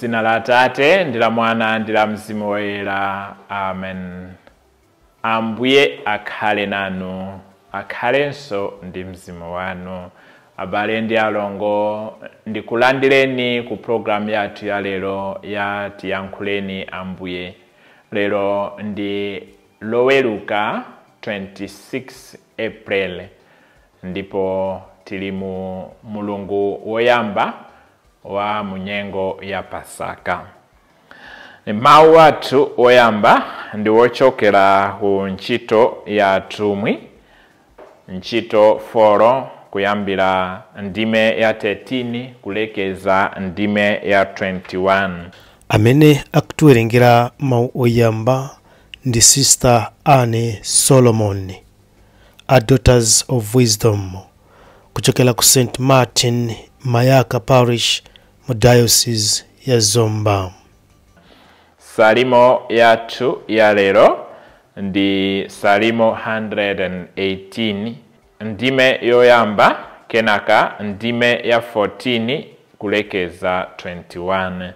Mdzina la Atate ndi la Mwana ndi la Mzimu Woyera. Amen. Ambuye akhale nanu, akhalenso ndi mzimu wanu. Abale ndi alongo, ndikulandireni ku programu yathu ya lero ya Tiyankhuleni Ambuye. Lero ndi Loweruka 26 April, ndipo tili mu mulungu woyamba wa munyengo ya Pasaka. Mawu athu woyamba ndi wochokera ku Ntchito ya Atumwi, ntchito 4, kuyambira ndime ya 13 kulekeza ndime ya 21. Amene akutiwerengera mawu oyamba ndi Sister Anne Solomon, a Daughters of Wisdom, kuchokera ku St Martin Mayaka Parish mu Diocese ya Zomba. Salimo yathu ya lero ndi Salimo 118, ndime yoyamba, kenaka ndime ya 14 kulekeza 21.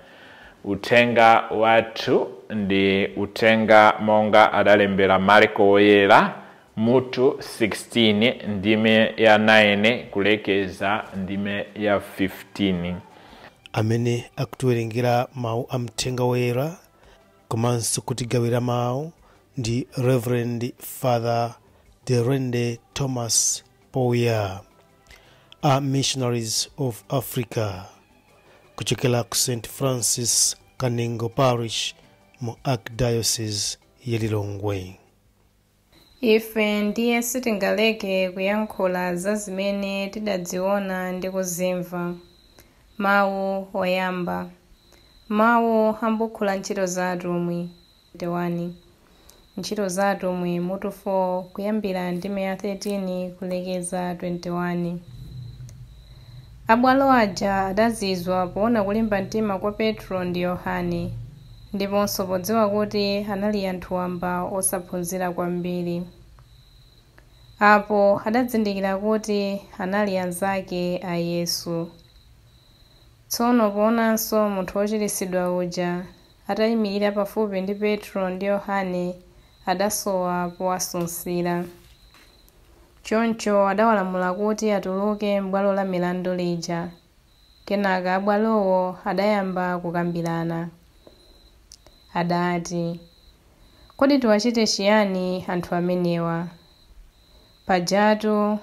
Uthenga wathu ndi uthenga monga adalembera Marko Woyera, mutu 16, ndime ya 9 kulekeza ndime ya 15. Amene akutiwerengera mawu a Mthenga Woyera komanso kutigawira mawu ndi Reverend Father Derende Thomas Poya, a Missionaries of Africa, kuchokera ku St Francis Kanengo Parish mu Archdiocese ya Lilongwe. Ife ndiye sitingaleke kuyankhula za zimene tidaziona ndi kuzimva. Mawu oyamba. Mawu a m'buku la Ntchito za Atumwi 1. Ntchito za Atumwi mutu 4, kuyambira ndime ya 13 kulekeza 21. Abwalo aja adazizwa poona kulimba mtima kwa Petro ndi Yohane, ndiponso podziwa kuti anali anthu wamba osaphunzira kwambiri. Apo adazindikira kuti anali anzake a Yesu. Tsono poonanso munthu wochiritsidwa uja atayimirira pafupi ndi Petro ndi Yohane, adasowa powasunsira. Choncho adawalamula kuti atuluke m'bwalo la milandu lija. Kenaka abwalowo adayamba kukambirana. Adati, "Kodi tiwachite chiyani anthu amenewa? Pajatu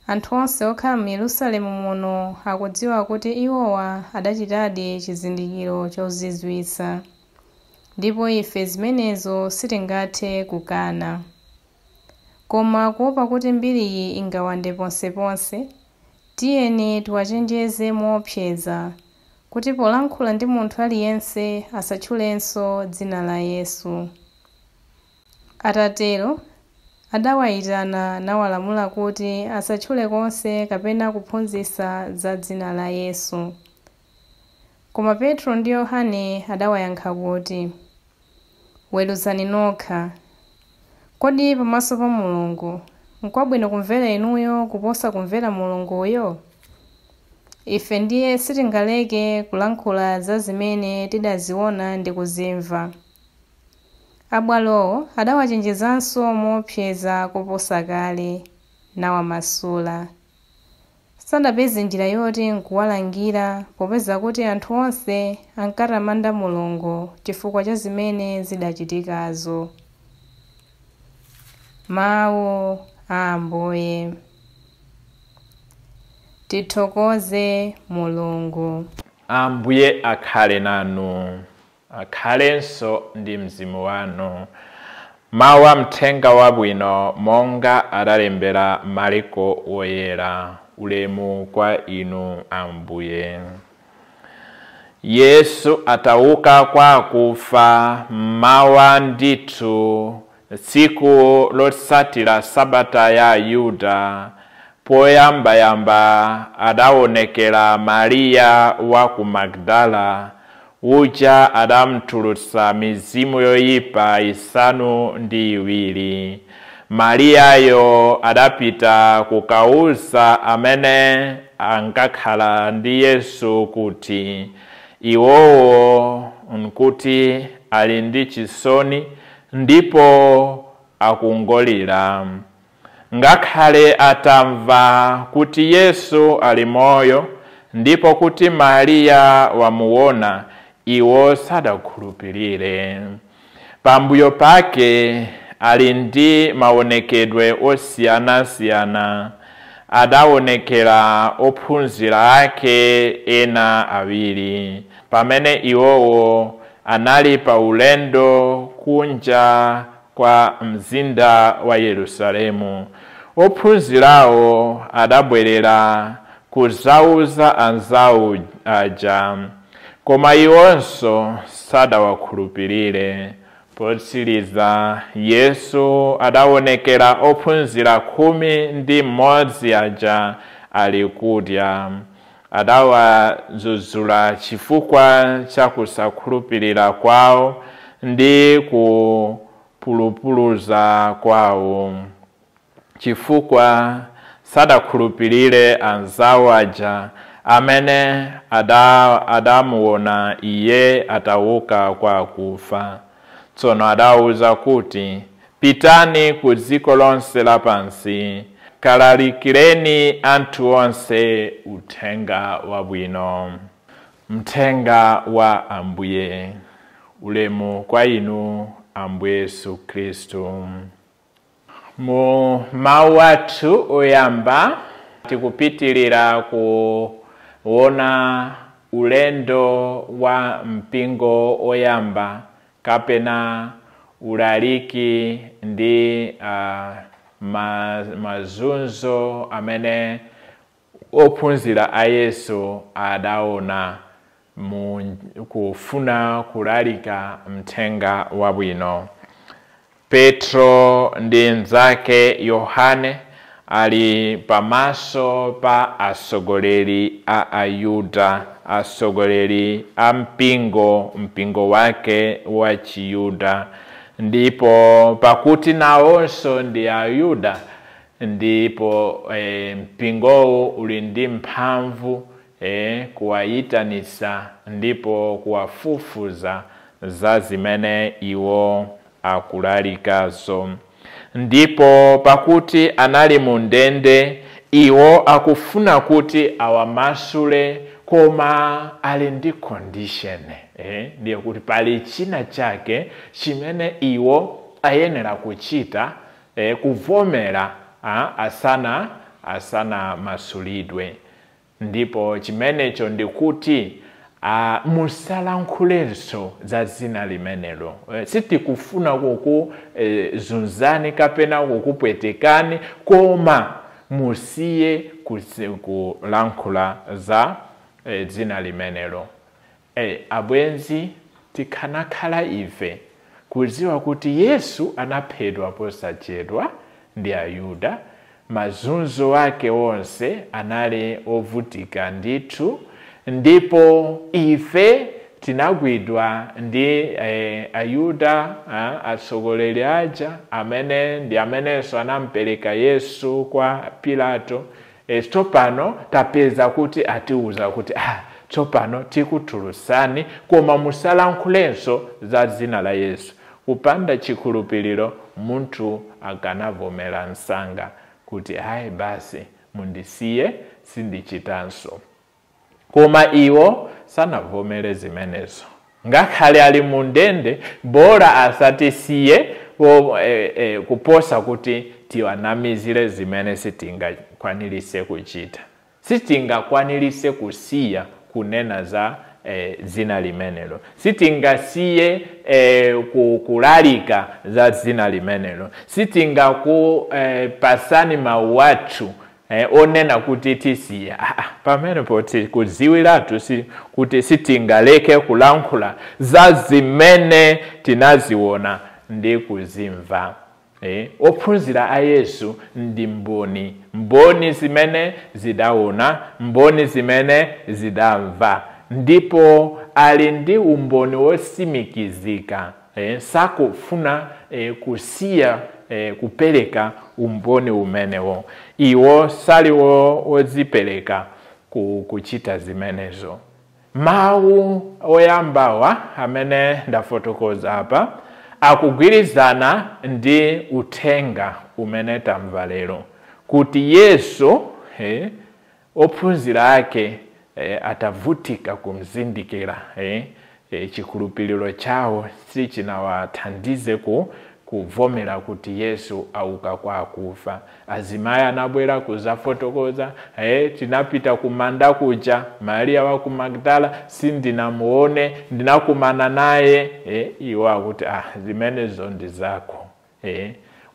anthu onse okhala mu Yerusalemu muno akudziwa kuti iwowa adachitadi chizindikiro chozizwitsa, ndipo ife zimenezo sitingathe kukana. Koma kuopa kuti mbiriyi ingawande ponseponse, tiyeni tiwachenjeze moopseza kuti polankhula ndi munthu aliyense asatchulenso dzina la Yesu." Atatero adawayitana nawalamula kuti asatchule konse kapena kuphunzitsa za dzina la Yesu. Koma Petro ndi Yohane adawayankha kuti, "Weruzani nokha. Kodi pamaso pa Mulungu nkwabwino kumvera inuyo kuposa kumvera Mulunguyo? Ife ndiye sitingaleke kulankhula za zimene tidaziona ndi kuzimva." Abwalowo adawachenjezanso moopseza koposa kale, nawamasula. Sadapeze njira yoti nkuwalangira, popeza kuti anthu onse ankatamanda Mulungu chifukwa cha zimene zidachitikazo. Mawu a Ambuye. Tithokoze Mulungu. Ambuye akhale nanu, akhalenso ndi mzimu wanu. Mawu a Mthenga Wabwino monga adalembera Marko Woyera. Ulemu kwa inu, Ambuye. Yesu atauka kwa akufa, mmawa ndithu tsiku lotsatira Sabata ya Yuda, poyambayamba adaonekera Mariya wa ku Magdala, uja adamutulutsa mizimu yoyipa 7. Mariyayo adapita kukauza amene ankakhala ndi Yesu kuti Iwowo nkuti ali ndi chisoni ndipo akungolira. Ngakhale atamva kuti Yesu ali moyo ndipo kuti Mariya wamuona, iwo sadakhulupirire. Pambuyo pake ali ndi maonekedwe osiyanasiyana. Adaonekera ophunzira ake ena awiri pamene iwowo anali pa ulendo kunja kwa mzinda wa Yerusalemu. Ophunzirawo adabwerera kuzauza anzawo aja, koma iwonso sadawakhulupirire. Potsiriza Yesu adaonekera ophunzira 11 aja ali kudya. Adawadzudzula chifukwa cha kusakhulupirira kwawo ndi kupulupuluza kwawo, chifukwa sadakhulupirire anzawo aja amene adamuona iye atauka kwa akufa. Tsono adawuza kuti, pitani ku dziko lonse lapansi, kalalikireni anthu onse uthenga wabwino. Mthenga wa Ambuye. Ulemu kwa inu, Ambuye Yesu Khristu. Mu mawu athu oyamba tikupitirira kuona ulendo wa mpingo oyamba kapena ulaliki ndi mazunzo amene ophunzira a Yesu adaona kufuna kulalika mthenga wabwino. Petro ndi mnzake Yohane ali pamaso pa atsogoleri a Ayuda, atsogoleri a mpingo wake wa Chiyuda, ndipo pakuti nawonso ndi Ayuda, ndipo mpingowu uli ndi mphamvu kuwayitanitsa ndipo kuwafufuza za zimene iwo akulalikazo. Ndipo pakuti anali mu ndende, iwo akufuna kuti awamasule, koma ali ndi condition. Ndiye kuti pali china chake chimene iwo ayenera kuchita, kuvomera asana masulidwe. Ndipo chimenecho ndikuti musalankhulenso za dzina limenelo. Sitikufuna kukuzunzani kapena kukupwetekani, koma musiye kulankhula za dzina limenelo. Abwenzi, tikanakhala ife kudziwa kuti Yesu anaphedwa posachedwa ndi Ayuda, mazunzo ake onse anali ovutika ndithu, ndipo ife tinagwidwa ndi Ayuda, atsogoleri aja amene ndi amenenso anampereka Yesu kwa Pilato. Tsopano tapeza kuti atiuza kuti tsopano tikutulutsani, koma musalankhulenso za dzina la Yesu. Kupanda chikhulupiriro munthu akanavomera msanga kuti ayi basi mundisiye, sindichitanso. Koma iwo sanavomere zimenezo. Ngakhale ali mu ndende, bora asatisiye kuposa kuti tiwanamizire zimene sitingakwanirise kuchita, sitingakwanirise kusiya kunena za dzina limenelo, sitingasiye kulalika za dzina limenelo, sitingakupasani mawu athu onena kuti tisiya. Pamene poti kudziwiratu kuti sitingaleke kulankhula za zimene tinaziona ndi kuzimva. Ophunzira a Yesu ndi mboni, mboni zimene zidaona, mboni zimene zidamva, ndipo ali ndi umboni wotsimikizika. Sakufuna kusiya kupereka umboni umenewo. Iwo saliwo wodzipereka kuchita zimenezo. Mawu oyambawa amene ndafotokoza apa akugwirizana ndi uthenga umene tamva lero, kuti Yesu ophunzira ake atavutika kumzindikira, chikhulupiriro chawo sichinawathandize kuvomera kuti Yesu auka kwa akufa. Azimayi anabwera kuzafotokoza, tinapita kumanda kuja, Maria wa ku Magdala sindinamuone, ndinakumana naye. Iwo akuti zimenezo ndi zako.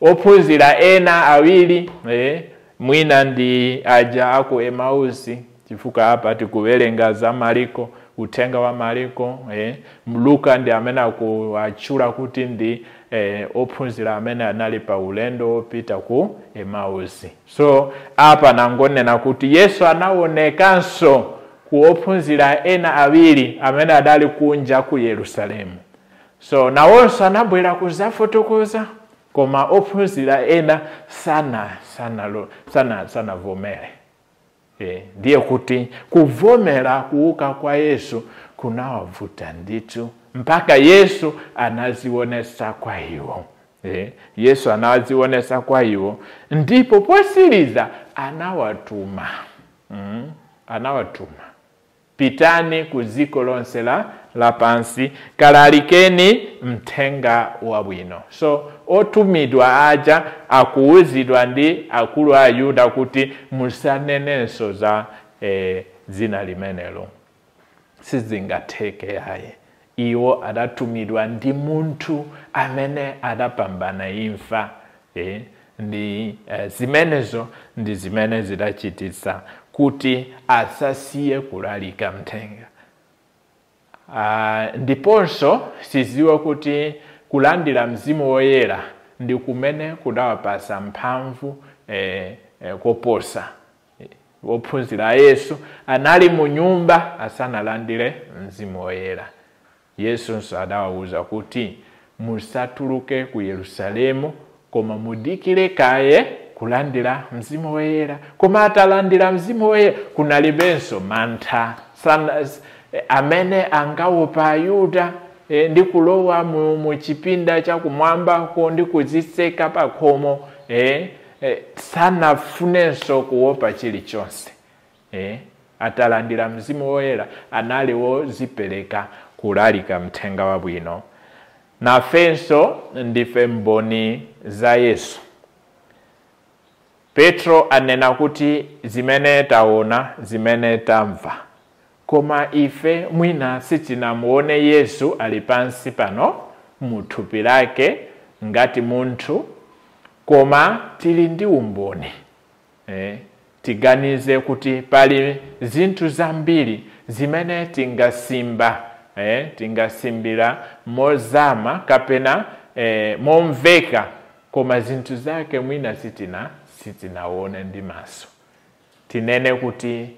Ophunzira ena awiri, mwina ndi aja aku Emausi, chifukwa apa tikuwerenga za Mariko, uthenga wa Mariko. Luka ndi amene akuatchula kuti ndi ophunzira amene anali pa ulendo wopita ku Emausi. So apa nangonena kuti Yesu anaonekanso ku ophunzira ena awiri amene adali kunja ku Yerusalemu. So nawonso anabwera kuzafotokoza, koma ophunzira ena sanavomere. Ndiye kuti kuvomera kuuka kwa Yesu kunawavuta ndithu mpaka Yesu anazionesa kwa iwo. Yesu anazionesa kwa iwo, ndipo posiriza anawatuma. Anawatuma, pitani ku dziko lonse la pansi, kalalikeni mthenga wabwino. So otumidwa aja akuuzidwa ndi akulu a Yuda kuti musanenenso za dzina limenelo, sizingatheke ayi. Iwo adatumidwa ndi munthu amene adapambana imfa. Ndi zimenezo ndi zimene zidachititsa kuti asasiye kulalika mthenga. Ndiponso siziwa kuti kulandira mzimu woyera ndi kumene kudawapasa mphamvu koposa. Ophunzira Yesu anali mu nyumba asanalandire mzimu woyera. Yesunso adawawuza kuti musatuluke ku Yerusalemu, koma mudikire kaye kulandira mzimu woyera. Koma atalandira mzimu woyera kunalibenso mantha amene angawopa Ayuda, ndi kulowa mu chipinda chakumwambako ndi kuzitseka pakhomo. Sanafunenso kuopa chilichonse. Atalandira mzimu woyera anali wozipereka kulalika mthenga wabwino. Nafenso ndife mboni za Yesu. Petro anena kuti zimene taona, zimene tamva, koma ife mwina sitinamuone Yesu ali pansi pano muthupi lake ngati munthu, koma tili ndi umboni. Tiganize kuti pali zinthu zambiri zimene tingasimba, tingasimbira mozama kapena momveka, koma zinthu zake mwina sitinaone ndi maso. Tinene kuti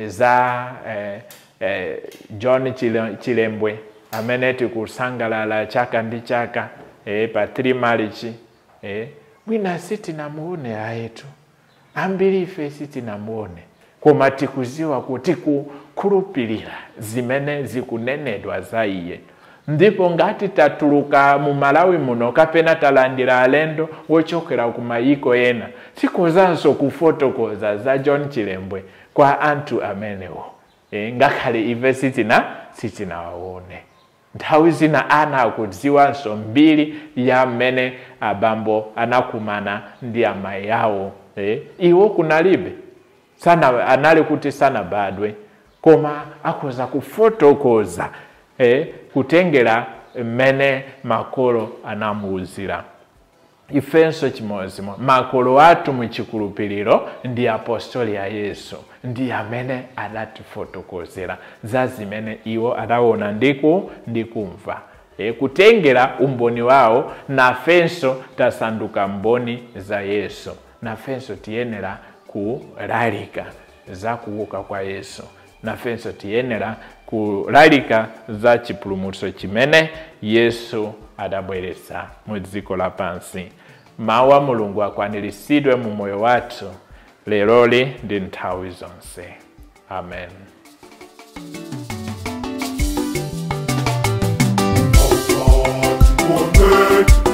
za John Chilembwe amene tikusangalala chaka ndi chaka pa 3 Marichi, mwina sitinamuone ayetu, ambiri ife sitinamuone, koma tikuziwa kuti kukhulupirira zimene zikunenedwa za iye. Ndipo ngati tatuluka mu Malawi muno kapena talandira alendo wochokera ku mayiko ena, tikozanso kufotokoza za John Chilembwe kwa anthu amenewo. Ngakhale ife sitinawaone. Nthawi zina ana akudziwanso mbiri ya mmene abambo anakumana ndi amayi awo. Iwo kunalibe, anali kuti sanabadwe, koma akhoza kufotokoza kutengera mmene makolo anamuuzira. Ifenso chimodzimodzi, makolo athu muchikhulupiriro ndi apostoli a Yesu, ndi amene adatifotokozera za zimene iwo adaona ndi kumva. Kutengera umboni wawo nafenso tasanduka mboni za Yesu. Nafenso tiyenera kulalika za kuuka kwa Yesu. Nafenso tiyenera kulalika za chipulumutso chimene Yesu adabweretsa mu dziko lapansi. Mawu a Mulungu akwaniritsidwe mu moyo wathu leroli ndi nthawi zonse. Amen. Muhammad.